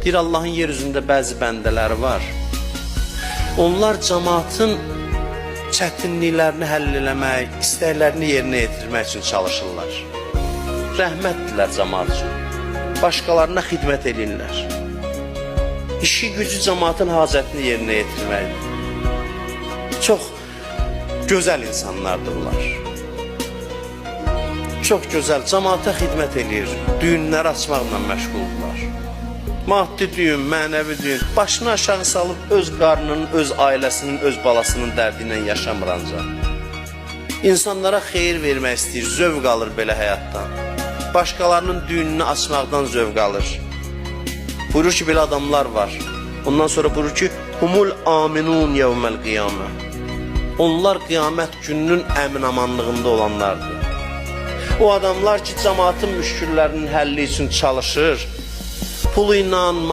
Deyir, Allahın yer üzündə bəzi bəndələri var. Onlar cəmaatın çətinliklərini həll eləmək, istəklərini yerinə yetirmək üçün çalışırlar. Rəhmətdirlər cəmaat üçün. Başqalarına xidmət eləyirlər. İşi gücü cəmaatın hacətini yerinə yetirməkdir. Çox gözəl insanlardırlar. Çox gözəl, cəmaata xidmət eləyir, düyünləri açmaqla məşğuldurlar. Maddi düyün, mənəvi düyün, başını aşağı salıb öz qarnının, öz ailəsinin, öz balasının dərdi ilə yaşamır ancaq. İnsanlara xeyir vermək istəyir, zövq alır belə həyatdan. Başqalarının düyününü açmaqdan zövq alır. Buyurur ki, belə adamlar var. Ondan sonra buyurur ki, humul aminun yevməl qiyamə. Onlar qiyamət gününün əmin-amanlığında olanlardır. O adamlar ki, cəmaatın müşküllərinin həlli üçün çalışır, pulu ilə,